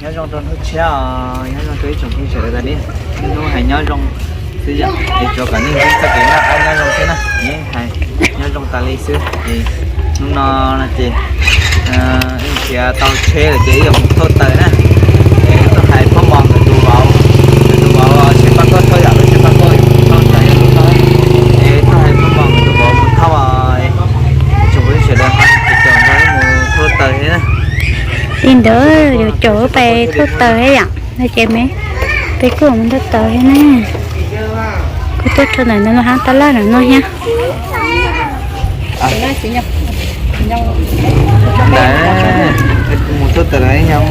Nyob zoo rau hnub tshiab os, nyob zoo rau ib tsoom phooj ywg sawv daws li. Hnub hais nyob zoo xwb yom, es tsuas kom nej ntsia txoj kev noj qab nyob zoo xwb na, yeej hais nyob zoo tas li xwb. Es hnub no no ces wb nrhiav tau tsheb lawm ces wb yuav mus thauj taws na. Es tuaj hais Phoj Mos nkawd tus vauv, nkawd tus vauv tsheb pab koj thauj yom, lub tsheb pab koj thauj taws yom. Es tuaj hais Phoj Mos nkawd tus vauv mus thauj, tsoom phooj ywg sawv daws ho caum nrog wb mus thauj taws thiab na. Li ntawd yuav caum peb thauj taws thiab yom, no ces me, peb kuj mus thauj taws thiab na. Kuv tuaj rau ntawm no hab tab laj ntawm no thiab. Ntawd, mus thauj taws los nyob,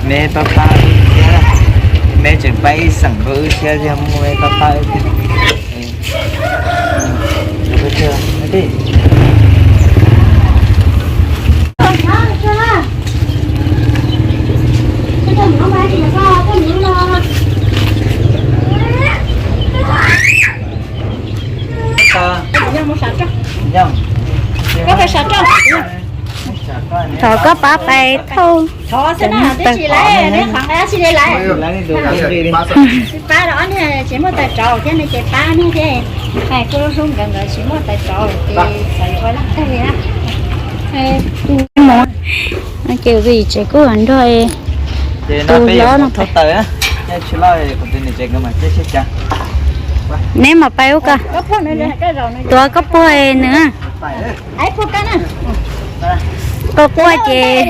me pab pab, me tseem pab ib xeem rau wb thiab, yog muaj me pab pab. Thov koj pab pais thauj. Tsis pab los ob niag tsis muaj taws rauv thiab no ces pab niag thiab. Hais kuj hlub nkawd, nkawd tsis muaj taws rauv ces xav yuav ua laj kawg li na. Ces vim tsev kuj nrog tus hlob no pais. Neb mam pais ua ko. Tuav koj puag nws. Koj quaj ces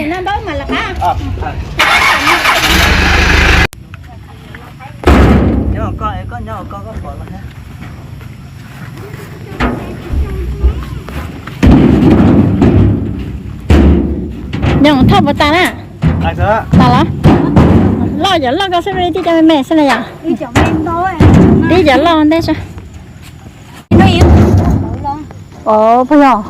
nyob thauj puas tas na? Tas los? Loj yom, loj koj xwb li, tib cov me me xwb na yom. Tib cov loj ntej. Os, phooj ywg,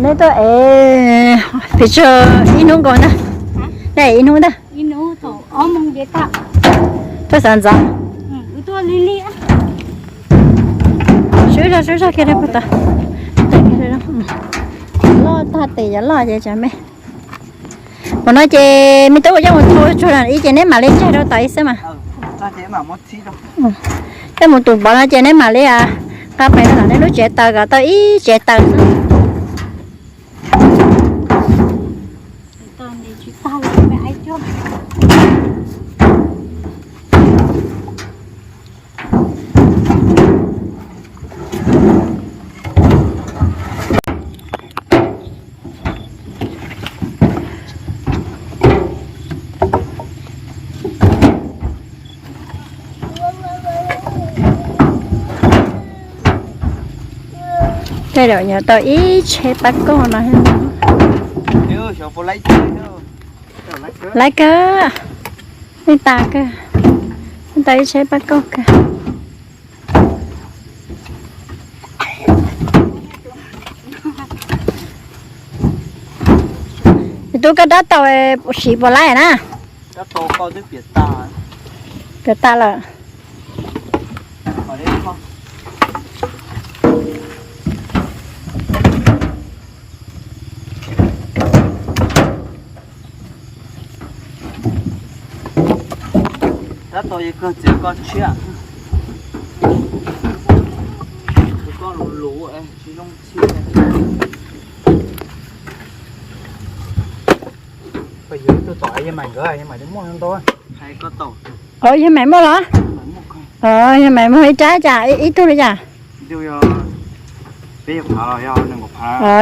neb tuaj es pes tsawg, ib hnub nkaus ntag? Neb ib hnub ntag? Tuaj xav ntxov. Swb zog, swb zog kiag, loj tag tes yov loj ces tsam me. Mus no ces me tub ua coj mus thauj tsuag ib ces neb mam li tseg rau tom ib xwb mas. Coj mus tus npov no ces neb mam li nqa pem rau tom neb lub tsev taws kom tau ib tsev taws xwb. Tej zaum yuav tau ib tsheb pab kauj no. Laiv kawg, nej tas kawg, tau ib tsheb pab kauj kawg. Tus koj dob tau siv puas laiv na? Piam tas lawm. Tab tom koj txiav koj tshiab, koj lus lus tsis zoo txhiaj. Koj yuav ib tug tom yawg Maiv nkawd, yawg Maiv muaj ntau. Yawg Maiv muaj los? Yawg Maiv muaj ib rab cas ib tug li cas?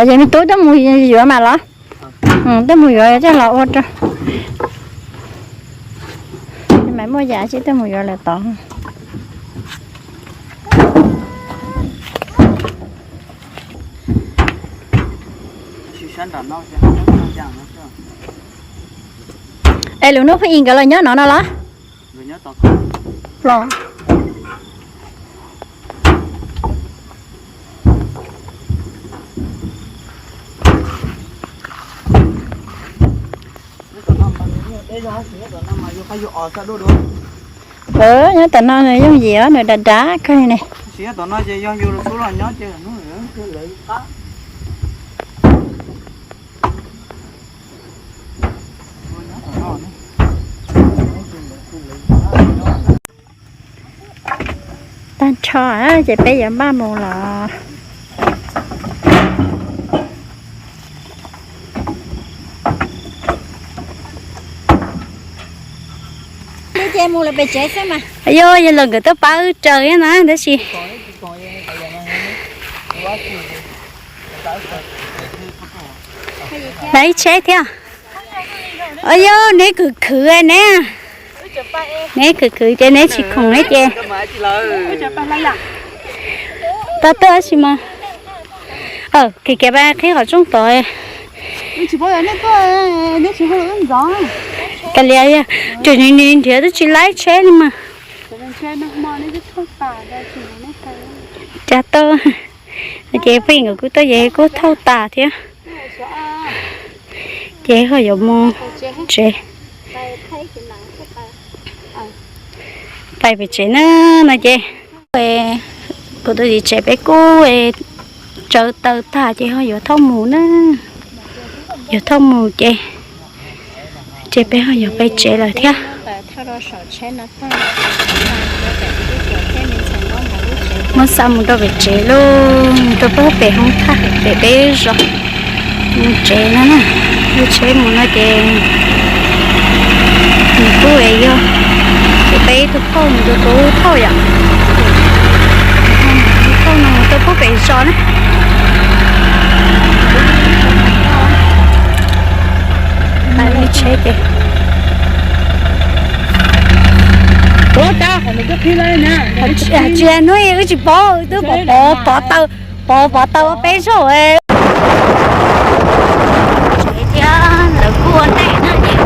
Yog me tub tuaj mus yuav mas los? Tuaj mus yuav coj los ua rau. Yawg Maiv muaj yam tsis tuaj mus yuav lawm tod. Es lub hnub Phooj Ywg nkawd los nyob no no los? Nyob tom no yooj yim os, nws dav dav kawg li ne. Tag nrho ces peb yuav maj mus los. Yog los nkawd tuaj pab wb raws thiab na tab sis lawv ib tsheb thiab. Yog neb khwv khwv ne, neb khwv khwv ces neb tsis khoom ne ces tau tuaj tab sis mas, kev kev pab qhib qhov rooj tod. Kav liam, tseem nws nrhiav twb tsis laib tsheb li mas. Cas tau, ces pheej nkawd kuj tuaj ces kuj thauj tas thiab. Ces ho yuav mus tsev, pais pem tsev na no ces kuv tus txiv tsev peb kuj tsawv taws tag ces ho yuav thauj mus na, yuav thauj mus ces, ces peb ho yuav pais tsev lawm thiab. Muab xa mus rau pem tsev lauj, mus rau pem hoob thaj pem peb zos, mus tsev no na. Lub tsheb mus no ces nws kuj es yog, ces peb ib tug phauj nws tus tub thauj yom. Tus phauj no mus rau pem zos na. Lub tsheb ces tsis hnub wb tsis paub, twb pov pov taws, pov pov taws ua peb zaug. Tsev thiab lawv kuj ua ntej na ces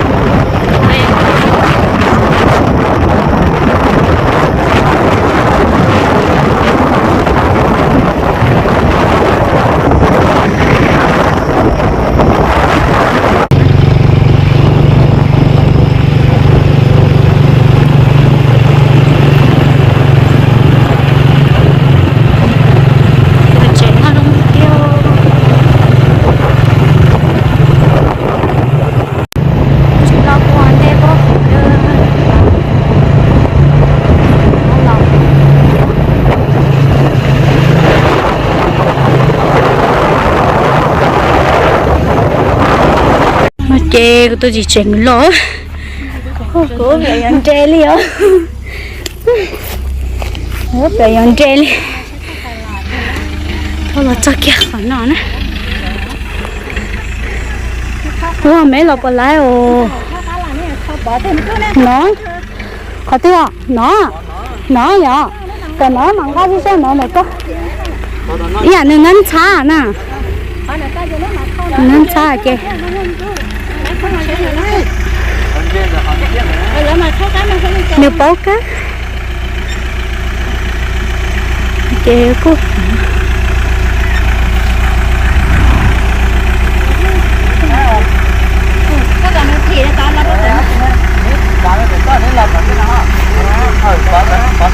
Ces kuv tus txiv tsev nws los, kuv pem yuav nres li os, kuv pem yuav nres li. Thauj los txog kiag qhov no na. Ua me los puas laib os. No, qhov twg os? No, no yom. Kom no mas nqa zog no ntawm koj. Ib yam nws nab ntxhab na. Nab ntxhab ces nws paub kab. Ces kuj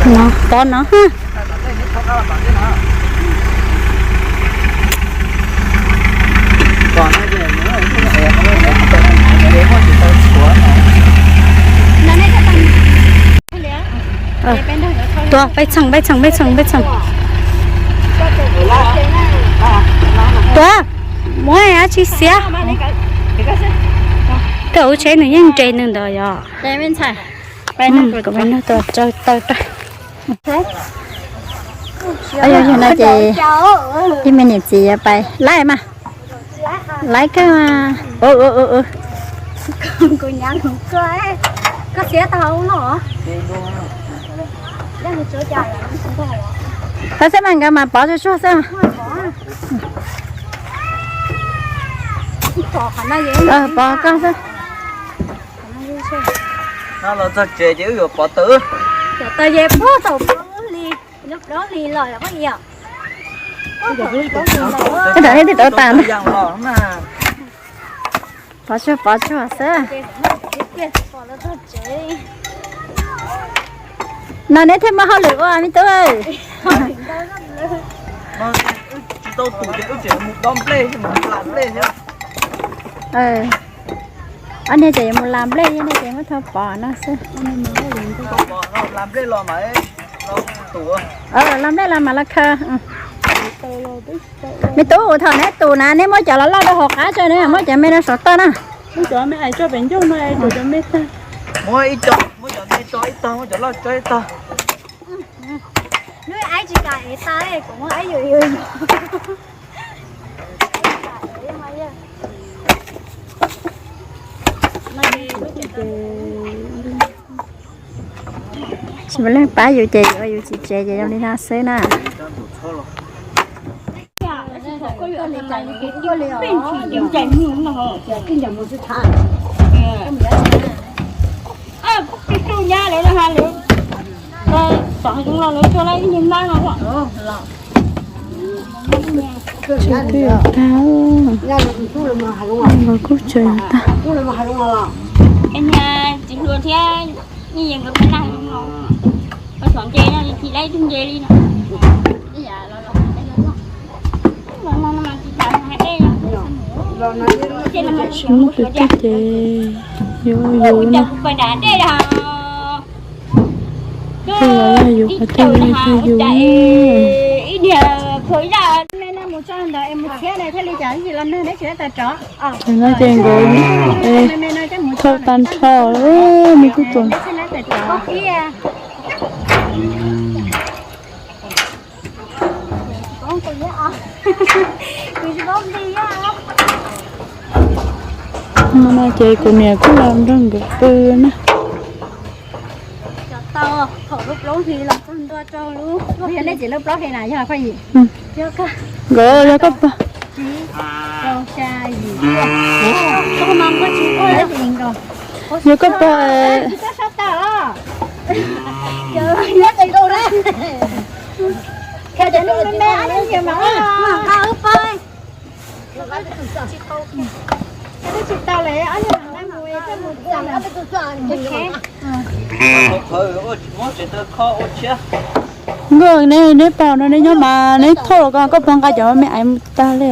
no, pov no. Tuaj, peb txheem, peb txheem, peb txheem, peb txheem. Tuaj, muab dab tsi xiab. Tej lub tsheb nws yeej nres nws ntawd yom. Kom peb nug tuaj tsawg taw rau. Yog no ces ib me niam txiv yuav pais laij mas. Laij kawg mas. Koj xiab tau no. Pab xwb mas nkawd mas pov tsuag tsuag xwb. Pov koj xwb. No los txog tsev ces wb yuav pov taws. Pov taws ces pov tau pov li, plaub hlis los yog pab yom. Wb rau nej twb rau tas ntag. Pov tsuag pov tsuag xwb. No neb thiaj muaj hauj lwm ua me tub. Ob niag ces yuav mus las nplej, nej ces muab thau pov no xwb. Los nplej los mam los khaws. Me tub, thaum neb tus na neb muab cov loj loj rau hauv qab tso na, muab cov me no saum toj na. Muab ib co, muab cov me tso ib tog, muab cov loj tso ib tog. Tsis muaj leej pab yus ces yus ua yus tsis tsev ces zoo li no xwb na. Tsev twb yuav tag, los kuj tsev yuav tag. Tsis muaj tus twg ces yuav yuav na. Tej los yog yus, qhov twg yog yus. Me no mus tso ntawd es mus txhiab na thiaj li cas tsis los nag neb tsis lab tas rov. Ces no ces nkawd thauj tag nrho, me tub tuam. No ces kuv niam kuj los nrog nkawd pw na. Nkawd yog koj pog. Yog koj pog. Nkauj, neb pom no neb nyob mas neb thauj los koj pog nqa cov me aiv mus tag li.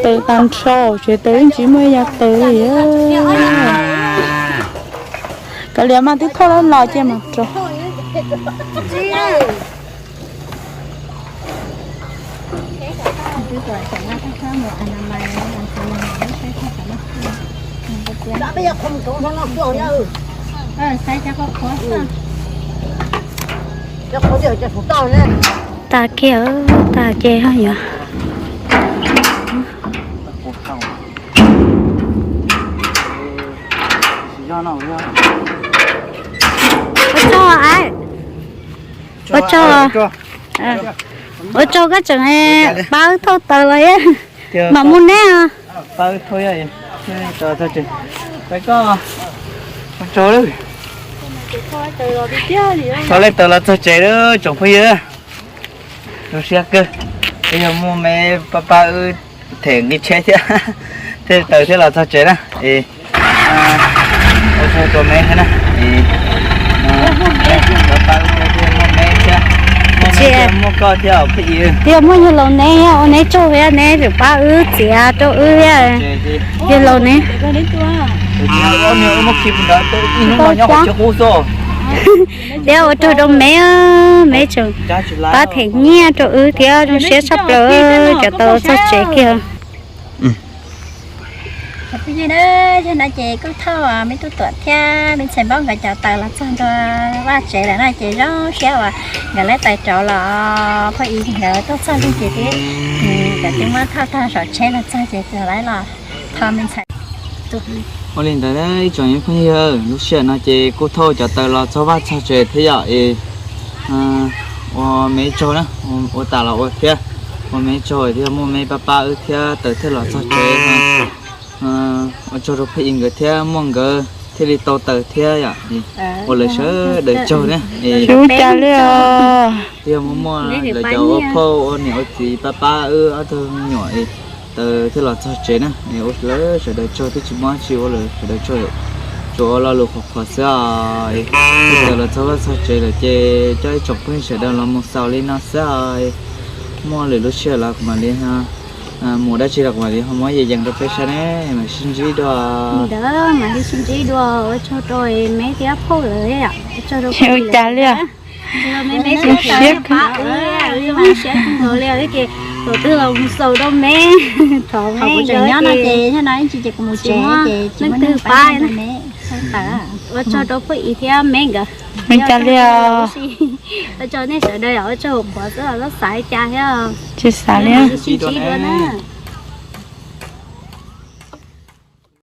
Taws tag nrho, tsev taws yeej tsis muaj ib yav taws li. Kav liam mas twb thauj los cia mas rau. Tag kiag, tag kiag ho yuav. Ua tsaug, ua tsaug, ua tsaug koj tseem pab wb thauj taws los mam muaj neb. Thauj taws los txog tsev lawm tsoom phooj ywg. Zoo siab kawg, yog muaj me pab pab wb them nqi tsheb thiab, thiaj taws thiab los txog tsev na. Es ua tsaug rau me thiab na. Es pab pab wb thiab, muaj me thiab, muaj me thiab, muaj koj thiab os phooj ywg. Yog muaj yawg laus neb, ua neb tsaug thiab neb tseem pab wb txiav rau wb thiab. Yawg laus neb, thiab ua tsaug rau me, me tseem pab them nyiaj rau wb thiab zoo siab tshaj plaws cov taws los txog tsev kiag. Phooj ywg na, yog no ces kuj thauj me tub tuam thiab me ntxhais npaub nkawd cov taws los txog ntua vaj tsev lawm no ces zoo siab uas nkawd lawv taws rauv los phooj ywg nkawd tuaj txog lawm ces twb, nkawd twb muab thauj tag saum tsheb los txog ces lawv los thov me ntxhais. Ua li ntawd ib tsoom phooj ywg, lub sij hawm no ces kuj thauj cov taws los txog vaj txog tsev thiab yom es ua me tsaug na, ua tas los ua thiab, ua me tsaug thiab muaj me pab pab wb thiab taws thiaj los txog tsev no. Ua tsaug rau phooj ywg nkawd thiab muaj nkawd thiaj li tau taws thiab yom. Ua lawv sawv daws tsaug na. Tsis ua cas li os. Twb yog muaj muaj lawv cov ua phauj ua niam ua txiv pab pab wb ob tug me nyuam taws thiaj los txog tsev na. Ua lawv sawv daws tsaug, twb tsis muaj dab tsi, ua lawv sawv daws tsaug, tsuas ua lo lus qhuas qhuas xwb os. Taws los txog vaj txog tsev lawm ces coj ib tsoom phooj ywg sawv daws los mus xaus li no xwb os. Muaj lwm lub sij hawm los kuv mam li Mus dab tsi los kuv mam li ho muab yees yees rau peb saib ne, mam sib ntsib dua. Ntawd mam li sib ntsib dua, ua tsaug rau me thiab phauj lawm, ua tsaug rau peb. Ua cas li os? Me me siab pab, siab kawg nkaus li, ces thaum twg los mus xaus rau me, thov me kuv tseem nyob no ces tsis muaj leej twg pab me. Ua tsaug rau phauj Ib thiab me nkawd. Ua cas li os? Ua tsaug nej sawv daws, ua tsaug qhuav xwb, lub xav li cas thiab? Tsis xav li. Sib ntsib dua na.